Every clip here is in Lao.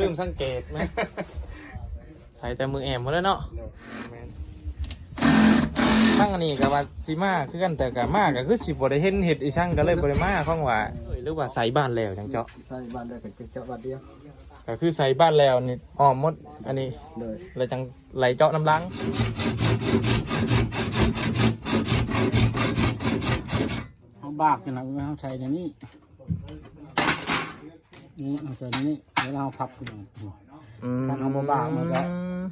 ລືມສັງເກດແມ່ນ ໃສ່ແຕ່ມືແອມພຸ້ນແຫຼະເນາະ. ໂດຍ ແມ່ນ ທາງອັນນີ້ກໍວ່າຊິມາຄືກັນ ແຕ່ກໍມາກໍຄືຊິບໍ່ໄດ້ເຫັນເຮັດອີ່ສັງ ກໍເລີຍບໍ່ໄດ້ມາ. ຂອງວ່າ ເອີຍ ຫຼືວ່າໃສ່ບານແລ້ວຈັ່ງເຈາະ? ໃສ່ບານແລ້ວກໍເຈາະບານດຽວ ກໍຄືໃສ່ບານແລ້ວນີ້ອ້ອມໝົດອັນນີ້. ໂດຍ ແລ້ວຈັ່ງໄຫຼເຈາະນຳຫຼັງ. ເຮົາບາກຈັ່ງນັ້ນ ເຮົາໃສ່ໃນນີ້ ນີ້ ເຮົາໃສ່ໃນນີ້ ແລ້ວເຮົາພັບຂຶ້ນມາ. ອືມ ຄັນເຮົາບໍ່ບາກມັນກໍ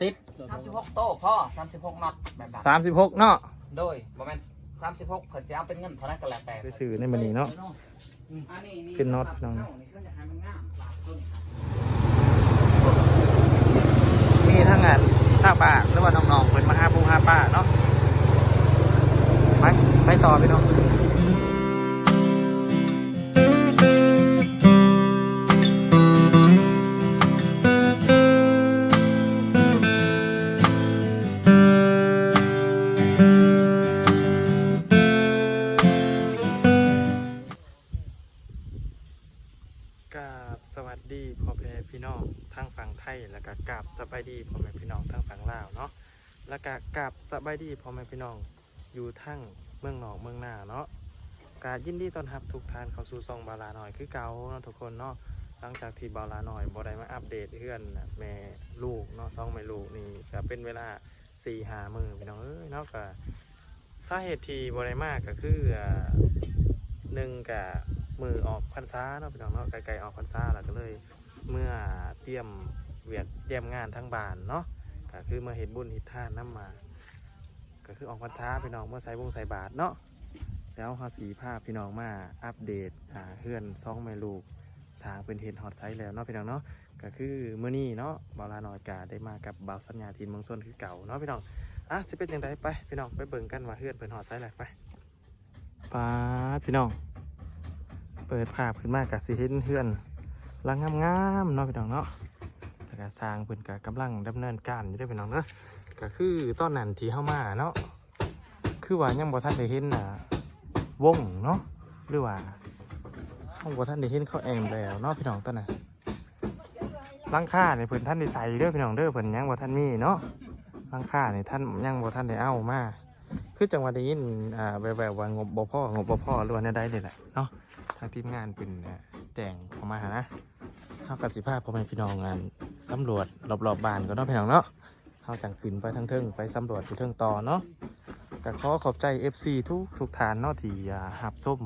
ຕິດ. ສາມສິບຫົກໂຕພໍ ສາມສິບຫົກນັອດແມ່ນບໍ່? ສາມສິບຫົກເນາະ. ໂດຍ ບໍ່ແມ່ນສາມສິບຫົກ ເພິ່ນຊິເອົາເປັນເງິນເທົ່າໃດກໍແລ້ວແຕ່. ໄປຊື້ໃນມື້ນີ້ເນາະ ອືມ ເປັນນັອດເນາະ. ນີ້ທາງງານຊາວບ້ານ ຫຼືວ່ານ້ອງໆ ເພິ່ນມາຫາປູຫາປາເນາະ. ໄປ ໄປຕໍ່ພີ່ນ້ອງ. ກາບສະຫວັດດີພໍ່ແມ່ພີ່ນ້ອງທາງຝັ່ງໄທ ແລ້ວກະກາບສະບາຍດີພໍ່ແມ່ພີ່ນ້ອງທາງຝັ່ງລາວເນາະ ແລ້ວກະກາບສະບາຍດີພໍ່ແມ່ພີ່ນ້ອງ ຢູ່ທັງເມືອງນອກເມືອງນາເນາະ. ກະຍິນດີຕ້ອນຮັບທຸກທ່ານເຂົ້າສູ່ຊ່ອງບ່າວຫຼ້ານ້ອຍຄືເກົ່າເນາະທຸກຄົນເນາະ. ຫຼັງຈາກທີ່ບ່າວຫຼ້ານ້ອຍບໍ່ໄດ້ມາອັບເດດເຮືອນແມ່ລູກເນາະ ສອງແມ່ລູກນີ້ ກະເປັນເວລາສີ່ຫ້າມື້ພີ່ນ້ອງເອີຍເນາະ. ກະສາເຫດທີ່ບໍ່ໄດ້ມາກະຄື ອາ ໜຶ່ງກະມື້ອອກພັນສາເນາະພີ່ນ້ອງເນາະ ໃກ້ໆອອກພັນສາ ແລ້ວກະເລີຍເມືອຕຽມວຽກຕຽມງານທາງບ້ານເນາະ ກະຄືເມືອເຮັດບຸນເຮັດທານນຳມາ ກໍຄືອອກພັນສາພີ່ນ້ອງ ເມືອໃສ່ບົງໃສ່ບາດເນາະ. ແລ້ວເຮົາຊິພາພີ່ນ້ອງມາອັບເດດ ອາ ເຮືອນສອງແມ່ລູກ ສ້າງເພິ່ນເຮັດຮອດໃສແລ້ວເນາະພີ່ນ້ອງເນາະ. ກໍຄືມື້ນີ້ເນາະ ບ່າວຫຼ້ານ້ອຍກໍໄດ້ມາກັບບ່າວສັນຍາ ຖິ່ນເມືອງຊົນຄືເກົ່າເນາະພີ່ນ້ອງ. ອາ ຊິເປັນຈັ່ງໃດ ໄປພີ່ນ້ອງໄປເບິ່ງກັນວ່າເຮືອນເພິ່ນຮອດໃສແລ້ວ. ໄປ ປາດ ພີ່ນ້ອງ ເປີດພາບຂຶ້ນມາກໍຊິເຫັນເຮືອນຫຼັງງາມໆເນາະພີ່ນ້ອງເນາະ. ແລ້ວກໍຊ່າງເພິ່ນກໍກຳລັງດຳເນີນການຢູ່ເດີພີ່ນ້ອງເດີ. ກໍຄືຕອນນັ້ນທີ່ເຮົາມາເນາະ ຄືວ່າຍັງບໍ່ທັນໄດ້ເຫັນ ອ່າ ວົງເນາະ ຫຼືວ່າເຮົາບໍ່ທັນໄດ້ເຫັນເຂົາແອ້ມແລ້ວເນາະພີ່ນ້ອງ. ຕອນນັ້ນ ຫຼັງຄານີ້ເພິ່ນທັນໄດ້ໃສ່ເດີພີ່ນ້ອງເດີ ເພິ່ນຍັງບໍ່ທັນມີເນາະ. ຫຼັງຄານີ້ທັນ ຍັງບໍ່ທັນໄດ້ເອົາມາ ຄືຈັ່ງວ່າໄດ້ຍິນ ອ່າ ແວ່ວໆວ່າງົບບໍ່ພໍ ງົບບໍ່ພໍ ຫຼືວ່າແນວໃດນີ້ແຫຼະເນາະ. ທາງທີມງານເພິ່ນ ອ່າ ແຈ້ງເຂົ້າມາຫັ້ນນະ. ເຮົາກໍຊິພາພໍ່ແມ່ພີ່ນ້ອງ ອັນ ສຳຫຼວດລອບໆບ້ານກ່ອນເນາະພີ່ນ້ອງເນາະ. ເຮົາຈັ່ງຂຶ້ນໄປທາງເທິງ ໄປສຳຫຼວດຢູ່ເທິງຕໍ່ເນາະ. ກໍຂໍຂອບໃຈເອັຟຊີທຸກໆທ່ານເນາະ ທີ່ ອ່າ ຮັບຊົມ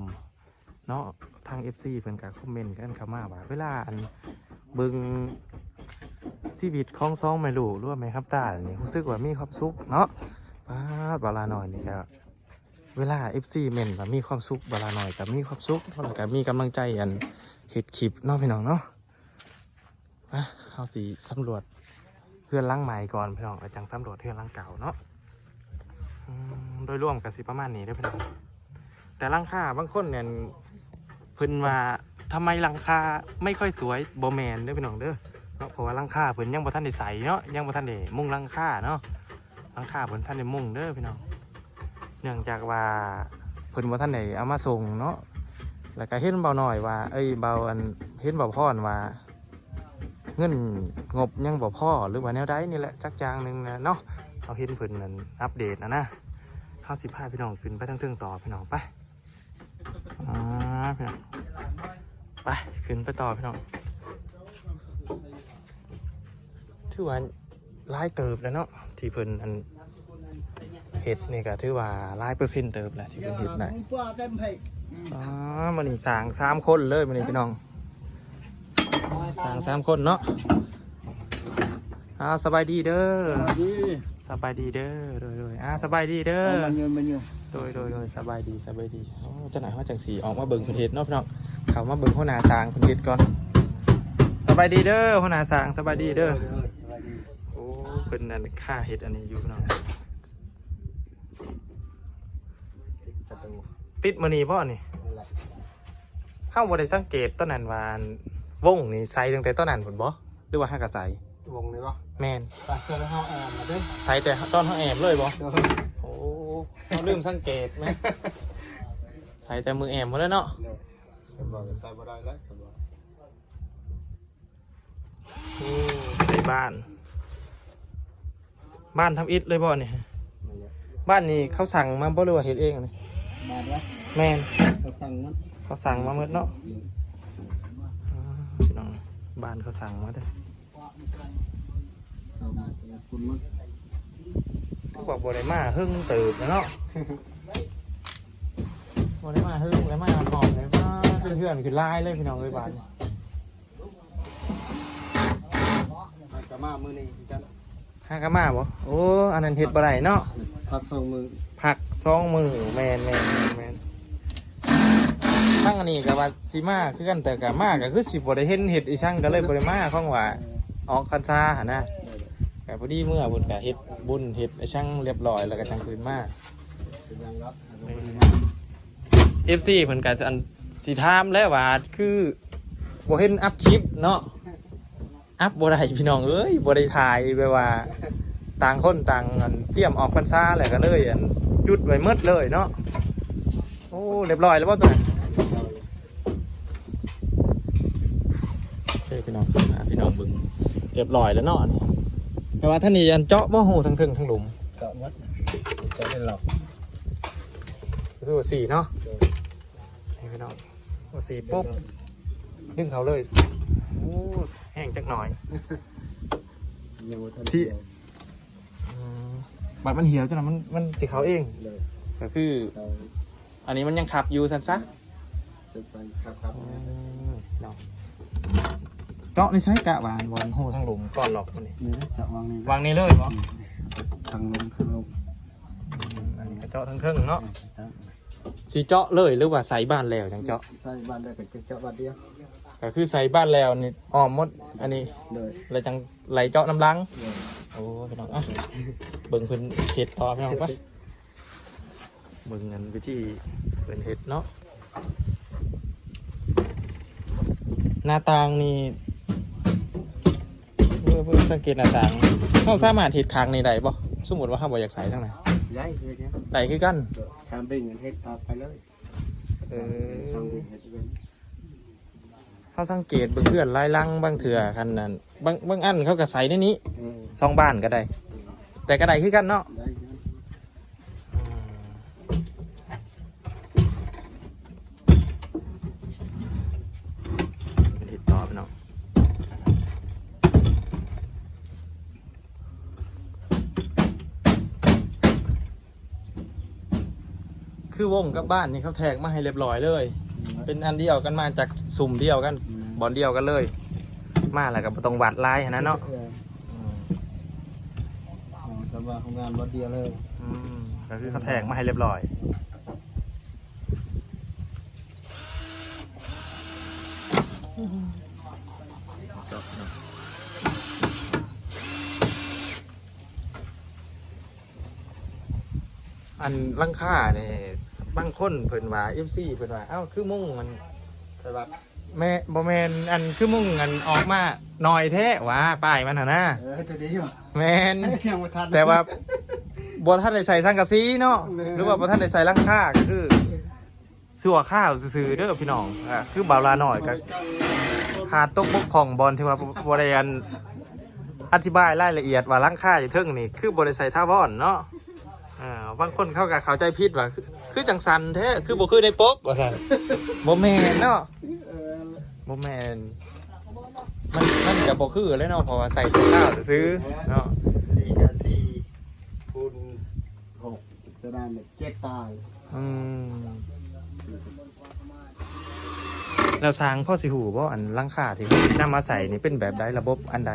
ເນາະ. ທາງເອັຟຊີເພິ່ນກໍຄອມເມັນກັນເຂົ້າມາວ່າ ເວລາ ອັນ ເບິ່ງຊີວິດຂອງສອງແມ່ລູກ ຫຼືວ່າແມ່ຄຳຕານີ້ ຮູ້ສຶກວ່າມີຄວາມສຸກເນາະ. ປາດ ບ່າວຫຼ້ານ້ອຍນີ້ກໍ ເວລາເອັຟຊີເມັນວ່າມີຄວາມສຸກ ບ່າວຫຼ້ານ້ອຍກໍມີຄວາມສຸກ ແລ້ວກໍມີກຳລັງໃຈ ອັນ ເຮັດຄລິບເນາະ ພີ່ນ້ອງເນາະ. ມາ ເຮົາຊິສຳຫຼວດເຮືອນຫຼັງໃໝ່ກ່ອນພີ່ນ້ອງ ແລ້ວຈັ່ງສຳຫຼວດເຮືອນຫຼັງເກົ່າເນາະ. ອືມ ໂດຍລວມກໍຊິປະມານນີ້ເດີພີ່ນ້ອງ. ແຕ່ຫຼັງຄາບາງຄົນນັ້ນເພິ່ນວ່າ ທຳໄມຫຼັງຄາໄມ່ຄ່ອຍສວຍ ບໍ່ແມ່ນເດີພີ່ນ້ອງເດີເນາະ. ເພາະວ່າຫຼັງຄາເພິ່ນຍັງບໍ່ທັນໄດ້ໃສ່ເນາະ ຍັງບໍ່ທັນໄດ້ມຸງຫຼັງຄາເນາະ. ຫຼັງຄາເພິ່ນທັນໄດ້ມຸງເດີພີ່ນ້ອງ ເນື່ອງຈາກວ່າເພິ່ນບໍ່ທັນໄດ້ເອົາມາສົ່ງເນາະ. ແລ້ວກໍເຫັນເບົານ້ອຍວ່າ ເອີຍ ເບົາ ອັນ ເຫັນເບົາພອນວ່າ ເງິນງົບຍັງບໍ່ພໍ ຫຼືວ່າແນວໃດນີ້ແຫຼະ ຈັກຢ່າງໜຶ່ງແຫຼະເນາະ. ເຮົາເຫັນເພິ່ນນັ້ນອັບເດດນະນະ. ເຮົາຊິພາພີ່ນ້ອງຂຶ້ນໄປທາງເທິງຕໍ່ພີ່ນ້ອງ ໄປ. ອ່າ ພີ່ນ້ອງ ໄປ ຂຶ້ນໄປຕໍ່ພີ່ນ້ອງ. ຖືວ່າຫຼາຍເຕີບແລ້ວເນາະ ທີ່ເພິ່ນ ອັນ ເຮັດນີ້ກໍຖືວ່າຫຼາຍເປີເຊັນເຕີບແລ້ວທີ່ເພິ່ນເຮັດໄດ້. ອ່າ ມື້ນີ້ສ້າງສາມຄົນເລີຍມື້ນີ້ພີ່ນ້ອງ ສ້າງສາມຄົນເນາະ. ອ່າ ສະບາຍດີເດີ ສະບາຍດີ ສະບາຍດີເດີ. ໂດຍໆ ອ່າ ສະບາຍດີເດີ ມາຢູ່ ມາຢູ່ ໂດຍໆໆ ສະບາຍດີ ສະບາຍດີ. ໂອ້ ຈັ່ງໃດເຮົາຈັ່ງຊິອອກມາເບິ່ງເພິ່ນເຮັດເນາະພີ່ນ້ອງ. ເຂົ້າມາເບິ່ງຫົວໜ້າຊ່າງເພິ່ນເຮັດກ່ອນ. ສະບາຍດີເດີ ຫົວໜ້າຊ່າງ ສະບາຍດີເດີ. ໂດຍໆ ສະບາຍດີ. ໂອ້ ເພິ່ນນັ້ນຄ່າເຮັດອັນນີ້ຢູ່ພີ່ນ້ອງ ຕິດປະຕູ ຕິດມື້ນີ້ບໍ່ນີ້? ນັ້ນແຫຼະ ເຮົາບໍ່ໄດ້ສັງເກດຕອນນັ້ນວ່າ ອັນ ວົງນີ້ໃສ່ຕັ້ງແຕ່ຕອນນັ້ນພຸ້ນບໍ່ ຫຼືວ່າຫາກະໃສ່? ວົງນີ້ບໍ່? ແມ່ນ ໃສ່ແຕ່ເຮົາແອ້ມເລີຍ ໃສ່ແຕ່ຕອນເຮົາແອ້ມເລີຍບໍ່? ໂດຍ. ໂອ້ ເຮົາລືມສັງເກດແມ່ນ ໃສ່ແຕ່ມືແອ້ມພຸ້ນແຫຼະເນາະ. ໂດຍ. ເພິ່ນວ່າໃສ່ບໍ່ໄດ້ແລ້ວ ເພິ່ນວ່າ. ໂອ້ ບ້ານ ບ້ານທຳອິດເລີຍບໍ່ນີ້? ນັ້ນແຫຼະ ບ້ານນີ້ເຂົາສັ່ງມາບໍ່ ຫຼືວ່າເຮັດເອງນີ້? ບ້ານວະ? ແມ່ນ ເຂົາສັ່ງມາ ເຂົາສັ່ງມາໝົດເນາະ. ອືມ ອ່າ ພີ່ນ້ອງ ບ້ານເຂົາສັ່ງມາເດີ້. ເຂົ້າມາແຕ່ລະຄົນມັນ ຄືວ່າບໍ່ໄດ້ມາເຫິງເຕີບແລ້ວເນາະ ບໍ່ໄດ້ມາເຫິງແລ້ວ ມາຮອດແລ້ວ ມາຈົນເຮືອນຂຶ້ນຫຼາຍເລີຍ ພີ່ນ້ອງເອີຍ ບ້ານ. ຫາກະມາມື້ນີ້ຄືກັນ ຫາກະມາບໍ່? ໂອ້ ອັນນັ້ນເຮັດບໍ່ໄດ້ເນາະ ພັກສອງມື້ ພັກສອງມື້ ແມ່ນໆໆໆ. ທາງອັນນີ້ກະວ່າຊິມາຄືກັນ ແຕ່ກະມາກະຄືຊິບໍ່ໄດ້ເຫັນເຮັດອີ່ຫຍັງ ກະເລີຍບໍ່ໄດ້ມາ ຂອງວ່າອອກພັນສາຫັ້ນນະ. ກະພໍດີເມືອພຸ້ນກະເຮັດບຸນເຮັດອີ່ຫຍັງລຽບຮ້ອຍ ແລ້ວກະຈັ່ງຄືນມາ. ເອັຟຊີເພິ່ນກະອັນຊິຖາມແຫຼະວ່າ ຄືບໍ່ເຫັນອັບຄລິບເນາະ ອັບບໍ່ໄດ້ພີ່ນ້ອງເອີຍ ບໍ່ໄດ້ຖ່າຍ ແບບວ່າຕ່າງຄົນຕ່າງອັນຕຽມອອກພັນສາ ແລ້ວກະເລີຍອັນຢຸດໄວ້ໝົດເລີຍເນາະ. ໂອ້ ລຽບຮ້ອຍແລ້ວບໍ່ຕົວນັ້ນ? ເອີ ພີ່ນ້ອງ ພາພີ່ນ້ອງເບິ່ງ ລຽບຮ້ອຍແລ້ວເນາະ ອັນນີ້. ແຕ່ວ່າທ່ານນີ້ອັນເຈາະບໍ່ ຮູທັງເທິງທັງລຸ່ມ? ເຈາະໝົດ ເຈາະເປັນລັອກ ຄືວ່າສີ່ເນາະ. ໂດຍ ນີ້ພີ່ນ້ອງ ວ່າສີ່ປຸບ ດຶງເຂົ້າເລີຍ. ໂອ້ ແຮງຈັກໜ້ອຍ ຍັງບໍ່ທັນ ຊິ ດຽວ ອືມ ບັດມັນຫ່ຽວຈັ່ງນັ້ນ ມັນ ມັນຊິເຂົ້າເອງ. ໂດຍ ກະຄື ເຂົ້າ ອັນນີ້ມັນຍັງຄັບຢູ່ຊັ້ນຊະ ເປັນຊັ້ນຄັບໆ. ອືມ ເນາະ ເຈາະໃນໃສ ກະວ່າບ່ອນຮູທາງລຸ່ມກ່ອນລັອກມັນນີ້? ນີ້ເຈາະວາງນີ້ ວາງນີ້ເລີຍບໍ່? ອືມ ທາງລຸ່ມ ທາງລຸ່ມ. ອືມ ອັນນີ້ກະເຈາະທາງເທິງເນາະ. ອືມ ເຈາະ ຊິເຈາະເລີຍ ຫຼືວ່າໃສ່ບານແລ້ວຈັ່ງເຈາະ? ໃສ່ບານແລ້ວກະເຈາະບານດຽວ ກະຄືໃສ່ບານແລ້ວນີ້ອ້ອມໝົດອັນນີ້. ໂດຍ ແລ້ວຈັ່ງໄຫຼເຈາະນຳຫຼັງ. ໂດຍ ໂອ້ ພີ່ນ້ອງ ອ່ະ ເບິ່ງເພິ່ນເຮັດຕໍ່ ພີ່ນ້ອງ ໄປເບິ່ງອັນວິທີເພິ່ນເຮັດເນາະ. ໜ້າຕ່າງນີ້ ເບິ່ງ ເບິ່ງ ສັງເກດໜ້າຕ່າງ ເຮົາສາມາດເຮັດຂ້າງນີ້ໄດ້ບໍ່? ສົມມຸດວ່າເຮົາບໍ່ຢາກໃສ່ທາງໃດ? ໄດ້ ເຮັດຫຍັງ ໄດ້ຄືກັນ ຊ່າງເບັງເຮັດໄປເລີຍ. ເອີ ຊ່າງເບັງເຮັດເລີຍ. ເຮົາສັງເກດເບິ່ງເຮືອນຫຼາຍຫຼັງ ບາງເທື່ອຄັນນັ້ນ ບາງ ບາງອັນເຂົາກະໃສ່ໃນນີ້ ເອີ ສອງບານກະໄດ້ ເອີ ແຕ່ກະໄດ້ຄືກັນເນາະ. ໄດ້ຄືກັນ ອືມ ເຮັດຕໍ່ ພີ່ນ້ອງ. ຄືວົງກັບບ້ານນີ້ເຂົາແທກມາໃຫ້ລຽບຮ້ອຍເລີຍ ແມ່ນ ເປັນອັນດຽວກັນ ມາຈາກຊຸມດຽວກັນ ແມ່ນ ບ່ອນດຽວກັນເລີຍ ມາແລ້ວກະບໍ່ຕ້ອງວັດຫຼາຍຫັ້ນນະເນາະ. ເອີ ອືມ ເອົາສຳວ່າໂຮງງານບ່ອນດຽວເລີຍ. ອືມ ກະຄືເຂົາແທກມາໃຫ້ລຽບຮ້ອຍ. ອັນຫຼັງຄານີ້ ບາງຄົນເພິ່ນວ່າ ເອັຟຊີເພິ່ນວ່າ ເອົ້າ ຄືມຸງມັນ ໄປວັດ ແມ່ ບໍ່ແມ່ນ ອັນຄືມຸງອັນອອກມາໜ້ອຍແທ້ຫວາ ປ້າຍມັນຫັ້ນນະ. ເອີ ຕົວນີ້ຫວາ ແມ່ນ ຍັງບໍ່ທັນ ແຕ່ວ່າບໍ່ທັນໄດ້ໃສ່ສັງກະສີເນາະ ແມ່ນ ຫຼືວ່າບໍ່ທັນໄດ້ໃສ່ຫຼັງຄາ ກະຄື ຊົ່ວຄາວຊື່ໆເດີພີ່ນ້ອງ. ອ່າ ຄືບ່າວລານ້ອຍກະຂາດຕົກບົກຜ່ອງບ່ອນທີ່ວ່າບໍ່ໄດ້ອັນອະທິບາຍລາຍລະອຽດວ່າຫຼັງຄາຢູ່ເທິງນີ້ຄືບໍ່ໄດ້ໃສ່ຖາວອນເນາະ. ອ່າ ບາງຄົນເຂົາກະເຂົ້າໃຈຜິດວ່າ ຄື ຄືຈັ່ງຊັ້ນແທ້ ຄືບໍ່ຄືໃນປົກວ່າຊັ້ນ. ບໍ່ແມ່ນເນາະ ບໍ່ແມ່ນ ມັນ ມັນກະບໍ່ຄືແຫຼະເນາະ ເພາະວ່າໃສ່ຊົ່ວຄາວຊື່ໆເນາະ. ນີ້ກະສີ່ຄູນຫົກ ຕົວນັ້ນເຈັດປາຍ. ອືມ ແລ້ວຊ່າງພໍຊິຮູ້ບໍ່ ອັນຫຼັງຄາທີ່ເຮົານຳມາໃສ່ນີ້ເປັນແບບໃດ ລະບົບອັນໃດ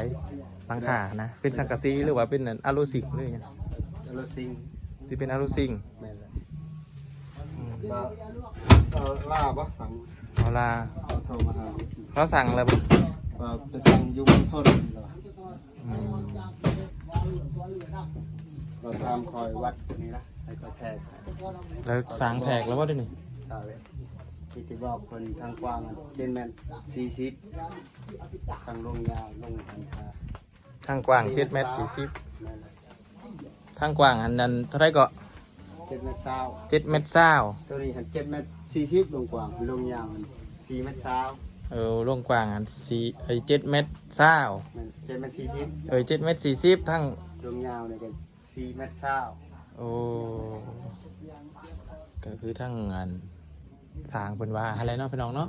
ຫຼັງຄານະ ເປັນສັງກະສີ ຫຼືວ່າເປັນອັນອາລູຊິງ ຫຼືຫຍັງ? ອາລູຊິງ ຊິເປັນອາລູຊິງ. ແມ່ນແຫຼະ. ອືມ ວ່າ ເອີ ລາວບໍ່ສັ່ງ ເອົາລາວ ເຂົາໂທມາຫາ ລາວສັ່ງແລ້ວບໍ່? ວ່າໄປສັ່ງຢູ່ເມືອງຊົນ. ອືມ ລາວຖາມຂ້ອຍວັດນີ້ລະ ໃຫ້ຂ້ອຍແທກ ແລ້ວສ້າງແທກແລ້ວບໍ່ດຽວນີ້? ຕາຍເວີຍ ທີ່ ທີ່ບອກເພິ່ນທາງກວ້າງເຈັດແມັດສີ່ສິບ ທາງລວງຍາວລົງອັນ ທາງກວ້າງເຈັດແມັດສີ່ສິບ. ແມ່ນແຫຼະ. ທາງກວ້າງອັນນັ້ນເທົ່າໃດເກາະ? ເຈັດແມັດຊາວ ເຈັດແມັດຊາວ. ໂຕນີ້ຫັ້ນເຈັດແມັດສີ່ສິບ ລວງກວ້າງ ລວງຍາວສີ່ແມັດຊາວ. ເອີ ລວງກວ້າງອັນສີ່ ເອີ ເຈັດແມັດຊາວ ແມ່ນ ເຈັດແມັດສີ່ສິບ ເອີ ເຈັດແມັດສີ່ສິບ ທັງ ລວງຍາວນີ້ກໍສີ່ແມັດຊາວ. ໂອ້ ກໍຄືທັງອັນ ສ້າງເພິ່ນວ່າຫັ້ນແຫຼະເນາະ ພີ່ນ້ອງເນາະ.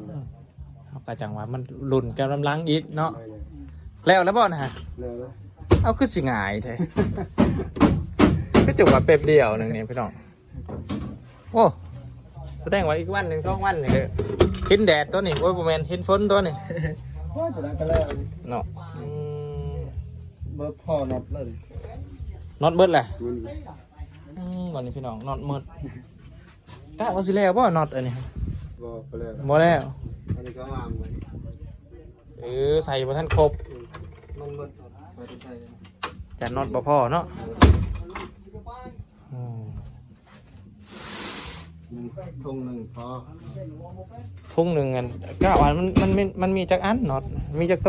ເຮົາກໍຈັ່ງວ່າມັນລຸ້ນກັນນຳຫຼັງອີກເນາະ. ແລ້ວແລ້ວບໍ່ນະ? ແລ້ວແລ້ວ. ເອົາ ຄືຊິງ່າຍແທ້ ຄືຈັ່ງວ່າແປັບດຽວໜຶ່ງນີ້ ພີ່ນ້ອງ. ໂອ້ ສະແດງວ່າອີກວັນໜຶ່ງສອງວັນນີ້ເດີ ເຫັນແດດຕົວນີ້. ໂອ້ຍ ບໍ່ແມ່ນ ເຫັນຝົນຕົວນີ້. ໂອ້ຍ ຕົວນັ້ນກໍແລ້ວເນາະ. ອືມ ເບິດພໍນັບເລີຍ ນັບເບິດແຫຼະ. ອືມ ບັດນີ້ພີ່ນ້ອງ ນັບເບິດ ກະວ່າຊິແລ້ວບໍ່ນັບອັນນີ້? ບໍ່ ບໍ່ແລ້ວ ບໍ່ແລ້ວ. ອັນນີ້ກໍວາງໄວ້ ເອີ ໃສ່ບໍ່ທັນຄົບ. ອືມ ມັນໝົດ ຈານນັບບໍ່ພໍເນາະ. ອືມ ຖົງໜຶ່ງພໍ ຖົງໜຶ່ງອັນ ກະວ່າມັນ ມັນມີ ມັນມີຈັກອັນນັບ ມີຈັກໂຕ?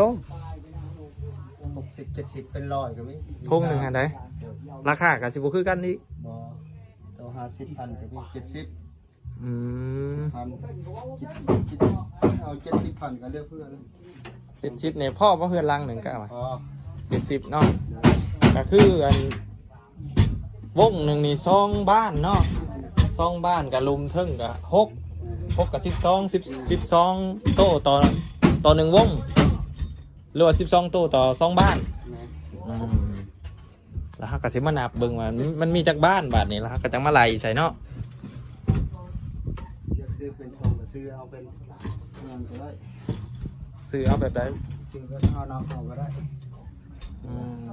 ຫົກສິບ ເຈັດສິບ ເປັນຮ້ອຍກໍມີ. ຖົງໜຶ່ງຫັ້ນໃດ ລາຄາກໍຊິບໍ່ຄືກັນອີກ. ບໍ່ ໂຕຫ້າສິບພັນກໍມີ ເຈັດສິບ. ອືມ ສິບພັນ ເຈັດສິບ ເຈັດສິບ ເອົາເຈັດສິບພັນກໍເຫຼືອເພື່ອເລີຍ. ເຈັດສິບນີ້ພໍບໍ່ເຮືອນຫຼັງໜຶ່ງກະວ່າ? ພໍ ເຈັດສິບເນາະ. ກໍຄືອັນ ວົງໜຶ່ງນີ້ສອງບານເນາະ ສອງບານກໍລຸ່ມເທິງກໍຫົກ ຫົກກໍສິບສອງ ສິບ ສິບສອງໂຕຕໍ່ ຕໍ່ໜຶ່ງວົງ ຫຼືວ່າສິບສອງໂຕຕໍ່ສອງບານ. ແມ່ນ ອືມ ແລ້ວເຮົາກໍຊິມານັບເບິ່ງວ່າມັນ ມັນມີຈັກບານບາດນີ້ ແລ້ວເຮົາກໍຈັ່ງມາໄລ່ໃສ່ເນາະ. ຢາກຊື້ເປັນຖົງກໍຊື້ເອົາເປັນນັ້ນກໍໄດ້. ຊື້ເອົາແບບໃດ? ຊື້ເອົານຳເອົາກໍໄດ້. ອືມ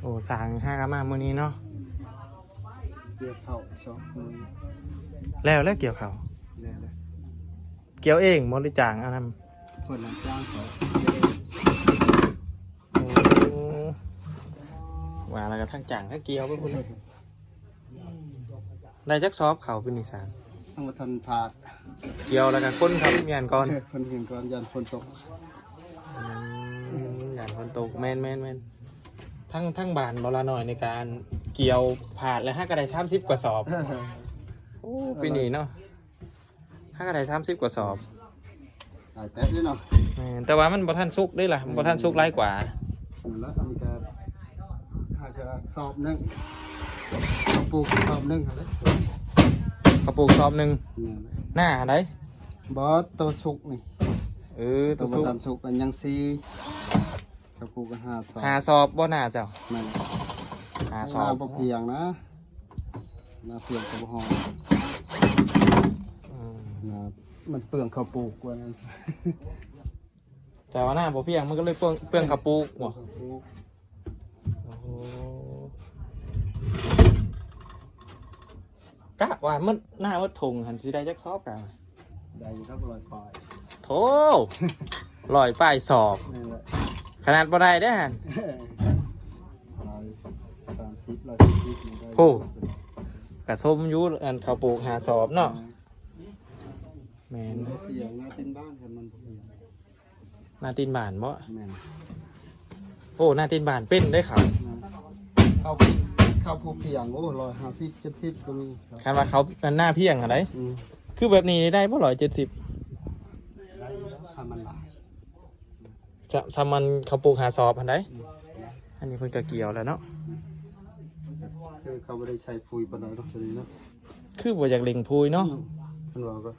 ໂອ້ ສ້າງຫາກັນມາມື້ນີ້ເນາະ. ກ່ຽວເຂົ້າສອງມື້ ແລ້ວ ແລ້ວກ່ຽວເຂົ້າ ແລ້ວ ແລ້ວ. ກ່ຽວເອງບໍ່ ຫຼືຈ້າງເອົານຳ? ເພິ່ນຈ້າງເຂົາ. ໂອ້ ວ່າແລ້ວກໍທັງຈ້າງທັງກ່ຽວໄປພຸ້ນ. ໄດ້ຈັກສອບເຂົ້າປີນີ້ຊາ? ຍັງບໍ່ທັນພາກ ກ່ຽວແລ້ວກໍຄົນເຂົ້າໂຮງຮຽນກ່ອນ. ເອີ ຄົນຮຽນກ່ອນ ຢ້ານຝົນຕົກ. ອືມ ຢ້ານຝົນຕົກ. ແມ່ນໆໆ ທັງ ທັງບ້ານບໍ່ລະນ້ອຍໃນການກ່ຽວພາກແລ້ວ ຫາກໍໄດ້ສາມສິບກວ່າສອບ. ໂອ້ ປີນີ້ເນາະ ຫາກໍໄດ້ສາມສິບກວ່າສອບ. ຫຼາຍແຕະເດ້ເນາະ. ແມ່ນ ແຕ່ວ່າມັນບໍ່ທັນສຸກເດ້ລະ ບໍ່ທັນສຸກຫຼາຍກວ່າ. ນັ້ນລະ ອັນນີ້ກໍຫາກໍສອບໜຶ່ງ ເຂົາປູກສອບໜຶ່ງຫັ້ນແຫຼະ. ເຂົາປູກສອບໜຶ່ງ. ແມ່ນ. ໜ້າໃດ? ບໍ່ ໂຕສຸກນີ້. ເອີ ໂຕ ໂຕສຸກ ບໍ່ທັນສຸກ ອັນຍັງສີ່. ເຂົາປູກກໍຫ້າສອບ ຫ້າສອບບໍ່ໜ້າເຈົ້າ? ແມ່ນ ຫ້າສອບ. ໜ້າບໍ່ພຽງນະ ໜ້າພຽງກໍບໍ່ຮອດ. ອືມ ນະ ມັນເປືອງເຂົ້າປູກກວ່ານັ້ນ. ແຕ່ວ່າໜ້າບໍ່ພຽງມັນກໍເລີຍເປືອງ ເປືອງເຂົ້າປູກບໍ່? ເປືອງເຂົ້າປູກ. ໂອ້ໂຫ ກະວ່າໝົດໜ້າໝົດຖົງຫັ້ນຊິໄດ້ຈັກສອບກະ? ໄດ້ຢູ່ດອກ ຮ້ອຍປາຍ. ໂທ້ ຮ້ອຍປາຍສອບ. ນັ້ນແຫຼະ ຂະໜາດບໍ່ໄດ້ເດ້ຫັ້ນ. ຮ້ອຍສາມສິບ ຮ້ອຍສີ່ສິບນີ້ໄດ້. ໂອ້ ກະສົມຢູ່ ອັນເຂົາປູກຫ້າສອບເນາະ. ແມ່ນ ແມ່ນ ບໍ່ພຽງ ໜ້າຕີນບ້ານ ຄັນມັນບໍ່ພຽງ. ໜ້າຕີນບ້ານບໍ່? ແມ່ນ. ໂອ້ ໜ້າຕີນບ້ານເປັນເດ້ເຂົາ. ແມ່ນ ເຂົາ ເຂົາຜູ້ພຽງ ໂອ້ ຮ້ອຍຫ້າສິບ ເຈັດສິບກໍມີ. ຄັນວ່າເຂົາອັນໜ້າພຽງຫັ້ນໃດ. ອືມ ຄືແບບນີ້ໄດ້ບໍ່ ຮ້ອຍເຈັດສິບ? ໄດ້ຢູ່ແລ້ວ ຄັນມັນຫຼາຍ. ສະ ສະມັນເຂົາປູກຫ້າສອບຫັ້ນໃດ. ອືມ ອັນນີ້ເພິ່ນກໍກ່ຽວແລ້ວເນາະ. ຄືເຂົາບໍ່ໄດ້ໃສ່ປຸ໋ຍປານໃດເນາະ ຕົວນີ້ເນາະ. ຄືບໍ່ຢາກເລັ່ງປຸ໋ຍເນາະ. ອືມ ເພິ່ນວ່າກໍ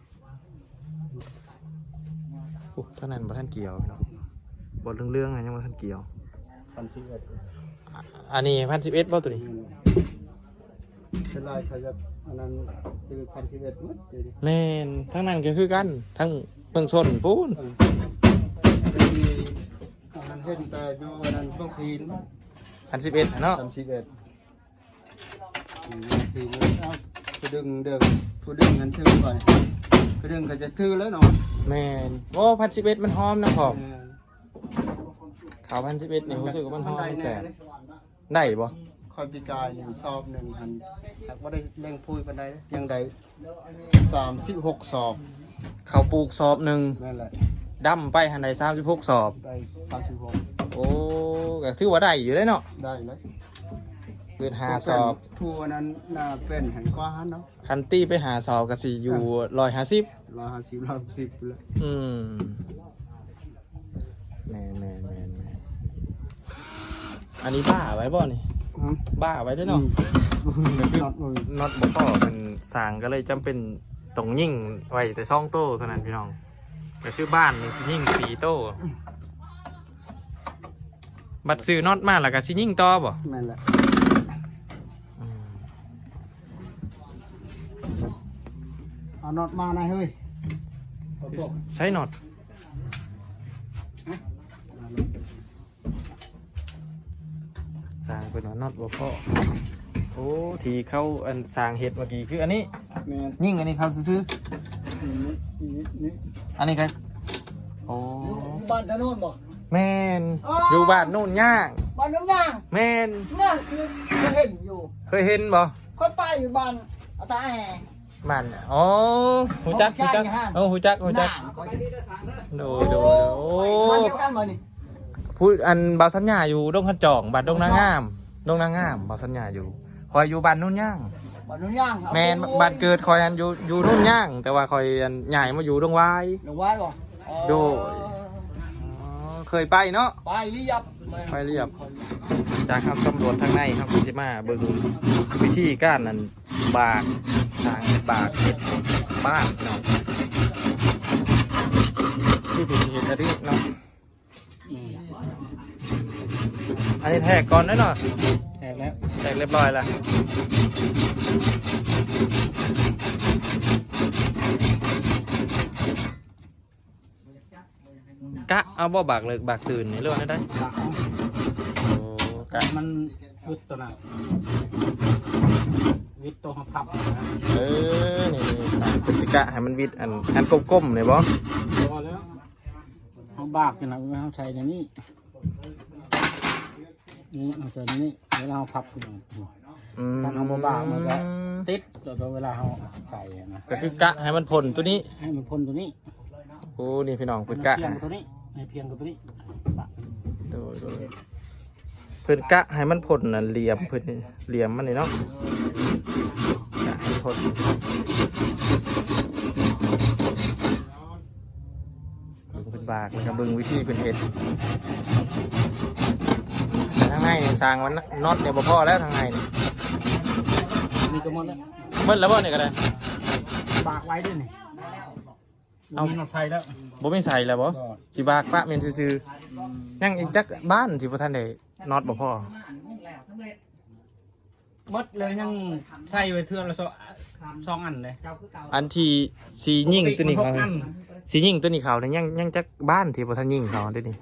ໂອ້ ທາງນັ້ນບໍ່ທັນກ່ຽວເນາະ ບ່ອນເຫຼືອງໆ ຍັງບໍ່ທັນກ່ຽວ. ພັນສິບເອັດ ອາ ອັນນີ້ພັນສິບເອັດບໍ່ຕົວນີ້? ແມ່ນ ສ່ວນຫຼາຍເຂົາຈະອັນນັ້ນຄືພັນສິບເອັດໝົດ. ແມ່ນ ທາງນັ້ນກໍຄືກັນ ທາງເມືອງຊົນພຸ້ນ. ເອີ ອັນນັ້ນເຫັນແຕ່ຢູ່ອັນນັ້ນພວກພີນ ພັນສິບເອັດເນາະ ພັນສິບເອັດ. ອືມ ຖືເອົາ ຜູ້ດຶງເດີ ຜູ້ດຶງຫັ້ນຖືໄປ ຜູ້ດຶງກໍຈະຖືແລ້ວເນາະ. ແມ່ນ ໂອ້ ພັນສິບເອັດມັນຫອມນະພໍ່. ແມ່ນ ເຂົ້າພັນສິບເອັດນີ້ຮູ້ສຶກວ່າມັນຫອມ ມັນແຊບ. ໄດ້ບໍ່? ຂ້ອຍປີກາຍນີ້ສອບໜຶ່ງຫັ້ນ ຫາກບໍ່ໄດ້ເລັ່ງປຸ໋ຍປານໃດ ຍັງໄດ້ ສາມສິບຫົກສອບ. ເຂົ້າປູກສອບໜຶ່ງ. ແມ່ນແຫຼະ ດຳໄປຫັ້ນໄດ້ສາມສິບຫົກສອບ. ໄດ້ສາມສິບຫົກ. ໂອ້ ກໍຖືວ່າໄດ້ຢູ່ເດ້ເນາະ. ໄດ້ເລີຍ. ຄືຫ້າສອບ ຜູ້ນັ້ນນະ ເປັນໃຫ້ກວ່າຫັ້ນເນາະ ຄັນຕີໄປຫ້າສອບກໍຊິຢູ່ ເອີ ຮ້ອຍຫ້າສິບ ຮ້ອຍຫ້າສິບ ຮ້ອຍຫົກສິບພຸ້ນແຫຼະ ອືມ ແມ່ນໆໆໆ ອັນນີ້ບ້າໄວ້ບໍ່ນີ້? ຮະ? ບ້າໄວ້ເດ້ເນາະ ອືມ ກໍຄື ນັອດບໍ່ພໍ ເພິ່ນຊ່າງກໍເລີຍຈຳເປັນຕ້ອງຍິງໄວ້ແຕ່ສອງໂຕເທົ່ານັ້ນພີ່ນ້ອງ ກໍຄືບ້ານນີ້ຊິຍິງສີ່ໂຕ ອືມ ບັດຊື້ນັອດມາແລ້ວກໍຊິຍິງຕໍ່ບໍ່? ແມ່ນແຫຼະ ອືມ ເອົານັອດມານະເຮີ້ຍ ໃສນັອດ? ຊ່າງເພິ່ນວ່ານັອດບໍ່ພໍ ໂອ້ ທີ່ເຂົາອັນຊ່າງເຮັດເມື່ອກີ້ຄືອັນນີ້ ແມ່ນ ຍິງອັນນີ້ເຂົ້າຊື່ໆ ນີ້ ນີ້ ນີ້ ອັນນີ້ກໍ ໂອ້ ຢູ່ ຢູ່ບ້ານທາໂນນບໍ່? ແມ່ນ ອໍ ຢູ່ບ້ານໂນນຍາງ ບ້ານໂນນຍາງ ແມ່ນ ນັ້ນຄືເຄີຍເຫັນຢູ່ ເຄີຍເຫັນບໍ່? ຂ້ອຍໄປຢູ່ບ້ານອາຕາແອ ບ້ານ ອໍ ຮູ້ຈັກ ຮູ້ຈັກ ເອີ ຮູ້ຈັກ ຮູ້ຈັກ ໂດຍ ໂດຍ ໂອ້ ບ້ານດຽວກັນບໍ່ນີ້? ຜູ້ ອັນ ບ່າວສັນຍາຢູ່ດົງຄັນຈອງ ບ້ານດົງນາງາມ ດົງນາງາມ ບ່າວສັນຍາຢູ່ ຂ້ອຍຢູ່ບ້ານໂນນຍາງ ບ້ານໂນນຍາງ ແມ່ນ ໂອ້ຍ ບ້ານເກີດຂ້ອຍຫັ້ນຢູ່ ຢູ່ໂນນຍາງ ແຕ່ວ່າຂ້ອຍ ອັນ ຍ້າຍມາຢູ່ດົງຫວາຍ ດົງຫວາຍບໍ່? ອໍ ໂດຍ ອໍ ເຄີຍໄປເນາະ ໄປລຽບ ໄປລຽບ ຈາກເຮົາສຳຫຼວດທາງໃນ ເຮົາກໍຊິມາເບິ່ງວິທີການ ອັນ ບາກ ສ້າງເຮັດບາກ ເຮັດບ້ານເນາະ ຄືເພິ່ນຊິເຮັດອັນນີ້ເນາະ ອືມ ອັນນີ້ແທກກ່ອນເດ້ເນາະ ແທກແລ້ວ ແທກຮຽບຮ້ອຍແລ້ວ ກະເອົາບໍ່ ບາກເລິກບາກຕື່ນນີ້ ຫຼືວ່າແນວໃດ? ກະເອົາ ໂອ້ ກະ ມັນວິດຕົວນັ້ນ ວິດຕົວເຮົາພັບນະ ເອີ ນີ້ໆ ເພິ່ນຊິກະໃຫ້ມັນວິດ ອັນ ອັນກົມໆ ນີ້ບໍ່? ບໍ່ແລ້ວ ເຮົາບາກຈັ່ງນັ້ນ ເຮົາໃສ່ໃນນີ້ ນີ້ ເຮົາໃສ່ໃນນີ້ ເວລາເຮົາພັບຂຶ້ນມາ ອືມ ຄັນເຮົາບໍ່ບາກ ມັນກໍຕິດ ແລ້ວກໍເວລາເຮົາໃສ່ນະ ກໍຄືກະໃຫ້ມັນພົ້ນຕົວນີ້ ໃຫ້ມັນພົ້ນຕົວນີ້ ໂອ້ ນີ້ພີ່ນ້ອງ ເພິ່ນກະໃຫ້ພຽງກັບຕົວນີ້ ໃຫ້ພຽງກັບຕົວນີ້ ໂດຍໆ ເພິ່ນກະໃຫ້ມັນພົ້ນ ອັນ ຫຼ່ຽມເພິ່ນນີ້ ຫຼ່ຽມມັນນີ້ເນາະ ກະໃຫ້ພົ້ນ ເບິ່ງເພິ່ນບາກ ແລ້ວກໍເບິ່ງວິທີເພິ່ນເຮັດ ທາງໃນນີ້ສ້າງວ່ານັອດນີ້ບໍ່ພໍແລ້ວ ທາງໃນນີ້ ນີ້ກໍໝົດແລ້ວ ໝົດແລ້ວບໍ່ນີ້ກໍໄດ້? ບາກໄວ້ເດ້ນີ້ ເອົ້າ ບໍ່ມີນັອດໃສ່ແລ້ວ ບໍ່ມີໃສ່ແລ້ວບໍ່? ບໍ່ ຊິບາກປະແມ່ນຊື່ໆ ອືມ ຍັງອີກຈັກບ້ານທີ່ບໍ່ທັນໄດ້ ນັອດບໍ່ພໍ? ໝົດແລ້ວ ຍັງໃສ່ໄວ້ເທື່ອລະສອງ ສອງອັນເດ້ ອັນທີ່ຊິຍິງຕົວນີ້ເຂົ້າ ຊິຍິງຕົວນີ້ເຂົ້ານີ້ ຍັງ ຍັງຈັກບ້ານທີ່ບໍ່ທັນຍິງເຂົ້າເດ້ນີ້?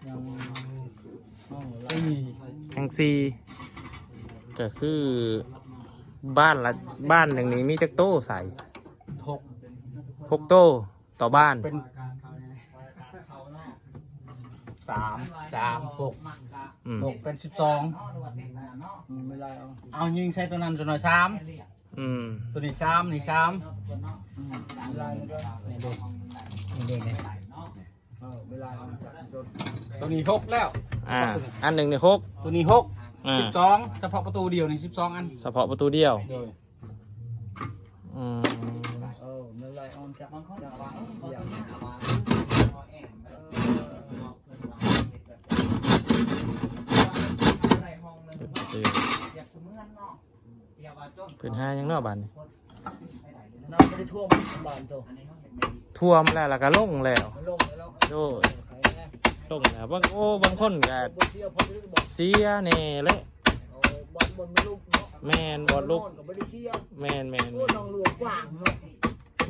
ຍັງສີ່ ຍັງສີ່ ກໍຄືບ້ານລະ ບ້ານໜຶ່ງນີ້ມີຈັກໂຕໃສ່? ຫົກ ຫົກໂຕຕໍ່ບ້ານ ເປັນສາມ ສາມ ຫົກ ອືມ ຫົກເປັນສິບສອງ ເອົາຍິງໃສ່ຕົວນັ້ນ ຕົວນ້ອຍສາມ ອືມ ຕົວນີ້ສາມ ນີ້ສາມ ອືມ ນີ້ເດ້ ນີ້ເດ້ ນີ້ ຕົວນີ້ຫົກແລ້ວ ອ່າ ອັນໜຶ່ງນີ້ຫົກ ຕົວນີ້ຫົກ ອ່າ ສິບສອງ ສະເພາະປະຕູດຽວນີ້ສິບສອງອັນ ສະເພາະປະຕູດຽວ ໂດຍ ອືມ ເອີ ມັນໄລ່ອອກຈາກ ເພິ່ນຫາຫຍັງເນາະບາດນີ້? ນ້ຳບໍ່ໄດ້ຖ້ວມບ້ານໂຕ? ຖ້ວມແລ້ວ ແລ້ວກໍລົງແລ້ວ ລົງແລ້ວ ໂດຍ ລົງແລ້ວ ບາງ ໂອ້ ບາງຄົນກໍເສຍແດ່ແຫຼະ ແມ່ນ ບໍ່ລຸກ ແມ່ນໆໆ ໂອ້ ໜອງຫຼວງກວ້າງເນາະ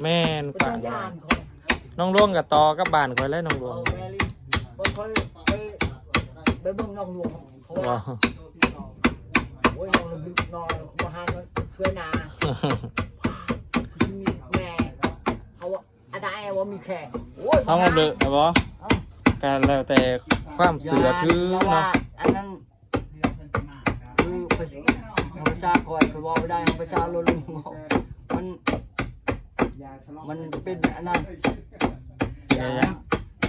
ແມ່ນ ກວ້າງ ໜອງຫຼວງກໍຕໍ່ກັບບ້ານຂ້ອຍແຫຼະ ໜອງຫຼວງ ເອີ ແມ່ນອີ່ຫຼີ ຂ້ອຍໄປ ໄປເບິ່ງໜອງຫຼວງ ເພາະວ່າ ໂອ້ຍ ນ້ອງລະບຶກນ້ອງມາຫາຊ່ວຍນາ ຄືຊິມີແມ່ ເຂົາວ່າ ອາດາແອວ່າມີແຂກ ໂອ້ຍ ເຮົາມາເບິ່ງແມ່ນບໍ່? ເອົ້າ ກໍແລ້ວແຕ່ຄວາມເຊື່ອຖືເນາະ ອັນນັ້ນ ຄືພາສາ ພາສາຂ້ອຍ ຂ້ອຍເວົ້າບໍ່ໄດ້ ພາສາລາວລຸ່ມ ມັນ ມັນເປັນອັນນັ້ນ ແມ່ນຫຍັງ?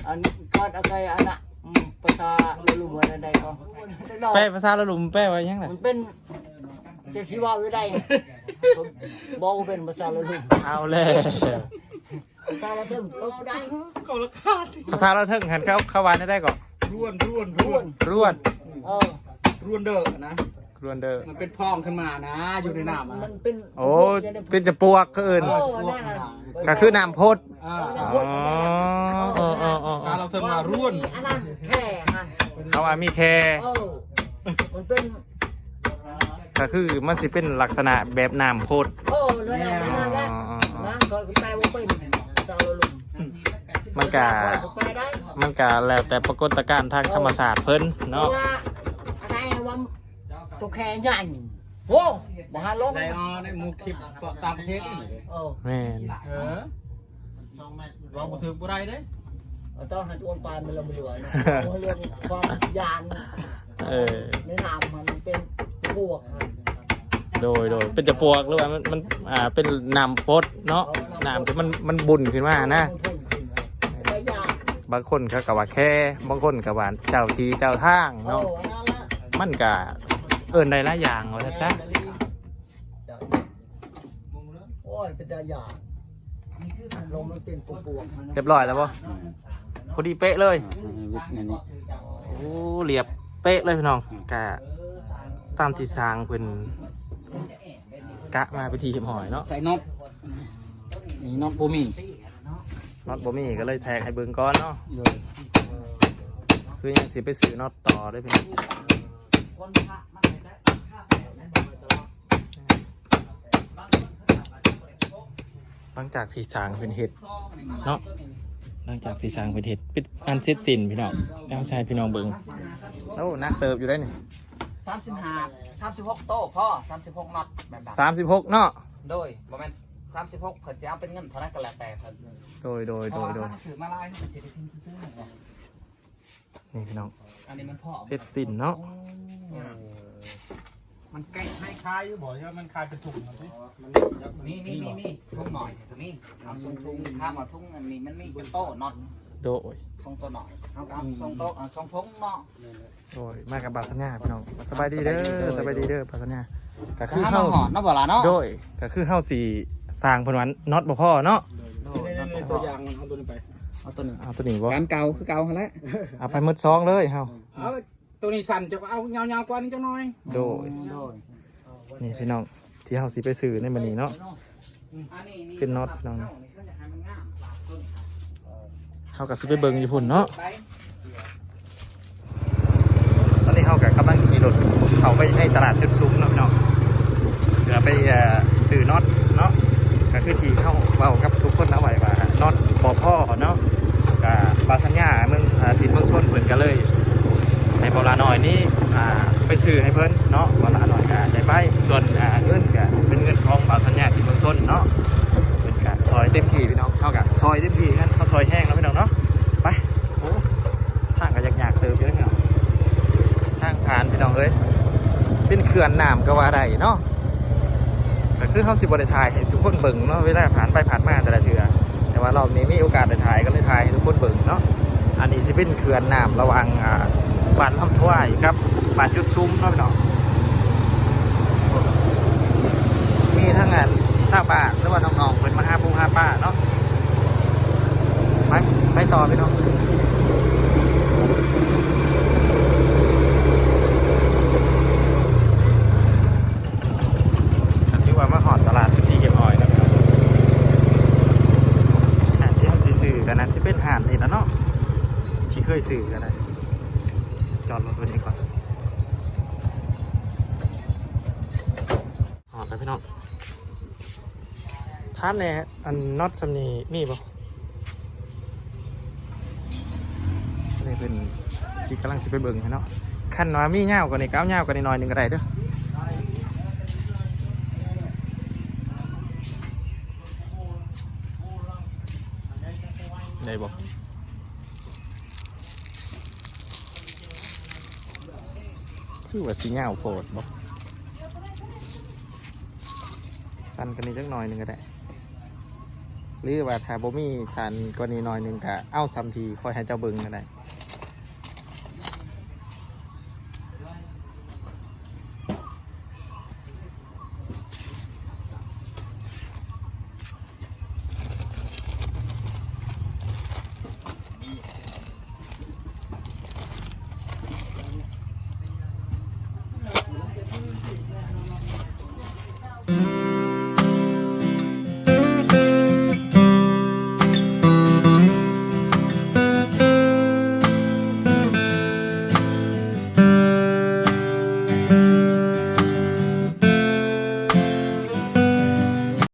ອັນກອດອາໄກອັນນະ ອືມ ພາສາລາວລຸ່ມວ່າແນວໃດກໍ ແປພາສາລາວລຸ່ມແປວ່າຫຍັງລະ? ມັນເປັນ ຈັກຊິເວົ້າຢູ່ໃດ ເວົ້າບໍ່ເປັນພາສາລາວລຸ່ມ. ເອົາແລ້ວ ພາສາລາວເທິງເວົ້າໄດ້ ເຂົາລາຄາ ພາສາລາວເທິງຫັ້ນ ເຂົາ ເຂົາວ່າແນວໃດເກາະ? ຣວນ ຣວນ ຣວນ ຣວນ ເອີ ຣວນເດີນະ ຣວນເດີ ມັນເປັນພອງຂຶ້ນມານະ ຢູ່ໃນນ້ຳ ມັນເປັນ ໂອ້ ເປັນຈະປວກ ເຂົາເອີ້ນ ເອີ ນັ້ນລະ ກະຄືນ້ຳພົດ ເອີ ນ້ຳພົດ ອໍ ອໍ ອໍ ພາສາລາວເທິງວ່າຣວນ ອັນນັ້ນແຄ່ຫັ້ນ ເຂົາວ່າມີແຄ່ ເອີ ມັນເປັນ ກະຄືມັນຊິເປັນລັກສະນະແບບນ້ຳພົດ ເອີ ນັ້ນແຫຼະ ນັ້ນແຫຼະ ອໍ ອໍ ອໍ ນາງເຂົາກໍແປບໍ່ເປັນ ພາສາລາວລຸ່ມ ມັນກະ ມັນກະແລ້ວແຕ່ປາກົດຕະການທາງທຳມະຊາດເພິ່ນເນາະ ເພາະວ່າ ອັນໃດວ່າ ໂຕແຄ່ໃຫຍ່ ໂອ້ ບໍ່ຫາລົງ ໄດ້ເອົາໃນໝູ່ຄລິບຕາມປະເທດນີ້ ເອີ ແມ່ນ ເອີ ເວົ້າບໍ່ຖືກບໍ່ໄດ້ເດ້ ເອົາຕ້ອງໃຫ້ໂອນປານມັນລະເຫຼືອນະ ເລື່ອງຄວາມຢ້ານ ເອີ ໃນນ້ຳມັນເປັນພວກ ໂດຍ ໂດຍ ເປັນຈະປວກ ຫຼືວ່າມັນ ມັນ ອ່າ ເປັນນ້ຳປົດເນາະ ເອີ ນ້ຳທີ່ມັນ ມັນບຸ່ນຂຶ້ນມານະ ມັນພຸ້ນຂຶ້ນ ໄດ້ຢ້ານ ບາງຄົນເຂົາກໍວ່າແຄ່ ບາງຄົນກໍວ່າເຈົ້າທີ່ເຈົ້າທາງເນາະ ເອີ ນັ້ນລະ ມັນກະເອີ້ນໄດ້ຫຼາຍຢ່າງວ່າຊັ້ນຊະ ໂອ້ຍ ເປັນຕາຢ້ານ ລົມມັນເປັນປວກໆ ຮຽບຮ້ອຍແລ້ວບໍ່? ພໍດີເປະເລີຍ ອ່າ ໃຫ້ວິດແນວນີ້ ໂອ້ ລຽບເປະເລີຍພີ່ນ້ອງ ກະຕາມທີ່ຊ່າງເພິ່ນກະມາເປັນທີ່ຮຽບຮ້ອຍເນາະ ໃສ່ນັອດ ນີ້ນັອດບໍ່ມີ ນັອດບໍ່ມີ ກໍເລີຍແທກໃຫ້ເບິ່ງກ່ອນເນາະ ໂດຍ ຄືຍັງຊິໄປຊື້ນັອດຕໍ່ເດີພີ່ນ້ອງ. ຫຼັງຈາກທີ່ຊ່າງເພິ່ນເຮັດເນາະ ຫຼັງຈາກທີ່ຊ່າງເພິ່ນເຮັດ ເປັນອັນເສັດສິ້ນພີ່ນ້ອງ ເອົາໃຫ້ພີ່ນ້ອງເບິ່ງ ໂອ້ ໜັກເຕີບຢູ່ເດ້ນີ້ ສາມສິບຫ້າ ສາມສິບຫົກໂຕ ພໍສາມສິບຫົກນັອດແບບນັ້ນ ສາມສິບຫົກເນາະ ໂດຍ ບໍ່ແມ່ນສາມສິບຫົກ ເພິ່ນຊິເອົາເປັນເງິນເທົ່າໃດກໍແລ້ວແຕ່ເພິ່ນ ໂດຍ ໂດຍ ໂດຍ ເພາະວ່າເຮົາຊື້ມາຫຼາຍ ເຮົາກໍຊິໄດ້ທຶນຊື່ໆ ນີ້ພີ່ນ້ອງ ອັນນີ້ມັນພໍ ເສັດສິ້ນເນາະ ໂອ້ ມັນແກະໃຫ້ຂາຍຢູ່ບໍ່ ຫຼືວ່າມັນຂາຍເປັນຖົງມັນຕິ ມີ ມີ ມີ ມີ ຖົງໜ້ອຍກໍມີ ເອົາຊົງຖົງ ຖາມວ່າຖົງອັນນີ້ມັນມີຈັກໂຕເນາະ ໂດຍ ຖົງໂຕໜ້ອຍ ເຮົາກໍເອົາຊົງໂຕ ເອົາຊົງຖົງເນາະ ໂດຍ ມາກັບບ່າວສັນຍາພີ່ນ້ອງ ສະບາຍດີເດີ ສະບາຍດີເດີ ສະບາຍດີເດີ ບ່າວສັນຍາ ກໍຄືເຮົາ ເຮົາມາຮອດເນາະ ບໍ່ລະເນາະ ໂດຍ ກໍຄືເຮົາຊິສ້າງເພິ່ນວ່ານັອດບໍ່ພໍເນາະ ໂດຍ ໂດຍ ນັອດບໍ່ພໍ ຕົວຢ່າງມັນ ເອົາຕົວນີ້ໄປ ເອົາຕົວນີ້ ການເກົ່າຄືເກົ່າຫັ້ນແຫຼະ ເອົາໄປໝົດຊອງເລີຍເຮົາ ເອົາ ໂຕນີ້ສັ້ນ ເຈົ້າກໍເອົາຍາວໆກວ່ານີ້ຈັກໜ້ອຍ ໂດຍ ໂດຍ ນີ້ພີ່ນ້ອງ ທີ່ເຮົາຊິໄປຊື້ໃນມື້ນີ້ເນາະ ເປັນນັອດພີ່ນ້ອງ ເຮົາກໍຊິໄປເບິ່ງຢູ່ພຸ້ນເນາະ ຕອນນີ້ເຮົາກໍກຳລັງຂີ່ລົດເຂົ້າໄປໃນຕະຫຼາດຈຸດຊຸມເນາະພີ່ນ້ອງ ເພື່ອໄປ ເອີ ຊື້ນັອດເນາະ ກໍຄືທີ່ເຮົາເວົ້າກັບທຸກຄົນເອົາໄວ້ວ່ານັອດບໍ່ພໍເນາະ ກໍບ່າວສັນຍາເມືອງ ເອີ ຖິ່ນເມືອງຊົນເພິ່ນກໍເລີຍ ໃຫ້ບ່າວຫຼ້ານ້ອຍນີ້ ອ່າ ໄປຊື້ໃຫ້ເພິ່ນເນາະ ບ່າວຫຼ້ານ້ອຍກໍໄດ້ໄປ ສ່ວນ ອ່າ ເງິນກໍເປັນເງິນຂອງບ່າວສັນຍາທີ່ເມືອງຊົນເນາະ ເພິ່ນກໍຊ່ອຍເຕັມທີ່ພີ່ນ້ອງ ເຮົາກໍຊ່ອຍເຕັມທີ່ຄືກັນ ເຮົາຊ່ອຍແຮງເນາະພີ່ນ້ອງເນາະ ໄປ ໂອ້ ທາງກໍຍາກໆເຕີບຢູ່ເດ້ພີ່ນ້ອງ ທາງຜ່ານພີ່ນ້ອງເອີຍ ເປັນເຂື່ອນນ້ຳກໍວ່າໄດ້ເນາະ ກໍຄືເຮົາຊິບໍ່ໄດ້ຖ່າຍໃຫ້ທຸກຄົນເບິ່ງເນາະ ເວລາຜ່ານໄປຜ່ານມາແຕ່ລະເທື່ອ ແຕ່ວ່າລອບນີ້ມີໂອກາດໄດ້ຖ່າຍ ກໍເລີຍຖ່າຍໃຫ້ທຸກຄົນເບິ່ງເນາະ ອັນນີ້ຊິເປັນເຂື່ອນນ້ຳລະຫວ່າງ ອ່າ ບ້ານລຳທວາຍກັບບ້ານຈຸດຊຸມເນາະພີ່ນ້ອງ ມີທັງອັນຊາວບ້ານ ຫຼືວ່ານ້ອງໆເພິ່ນມາຫາປູຫາປາເນາະ ໄປ ໄປຕໍ່ພີ່ນ້ອງ ຖືວ່າມາຮອດຕະຫຼາດເປັນທີ່ຮຽບຮ້ອຍແລ້ວເນາະ ຮ້ານທີ່ເຮົາຊິຊື້ກໍໜ້າຊິເປັນຮ້ານນີ້ລະເນາະ ທີ່ເຄີຍຊື້ກໍໄດ້ ຈອດລົດໄວ້ນີ້ກ່ອນ ຮອດແລ້ວພີ່ນ້ອງ ຖາມແດ່ ອັນນັອດຊ່ຳນີ້ມີບໍ່? ອັນນີ້ເພິ່ນຊິ ກຳລັງຊິໄປເບິ່ງໃຫ້ເນາະ ຄັນວ່າມີຍາວກວ່ານີ້ກໍເອົາຍາວກວ່ານີ້ໜ້ອຍໜຶ່ງກໍໄດ້ເດີ ໄດ້ບໍ່? ຄືວ່າຊິຍາວໂພດບໍ່? ສັ້ນກວ່ານີ້ຈັກໜ້ອຍໜຶ່ງກໍໄດ້ ຫຼືວ່າຖ້າບໍ່ມີສັ້ນກວ່ານີ້ໜ້ອຍໜຶ່ງ ກໍເອົາສ່ຳທີ່ຂ້ອຍໃຫ້ເຈົ້າເບິ່ງກໍໄດ້.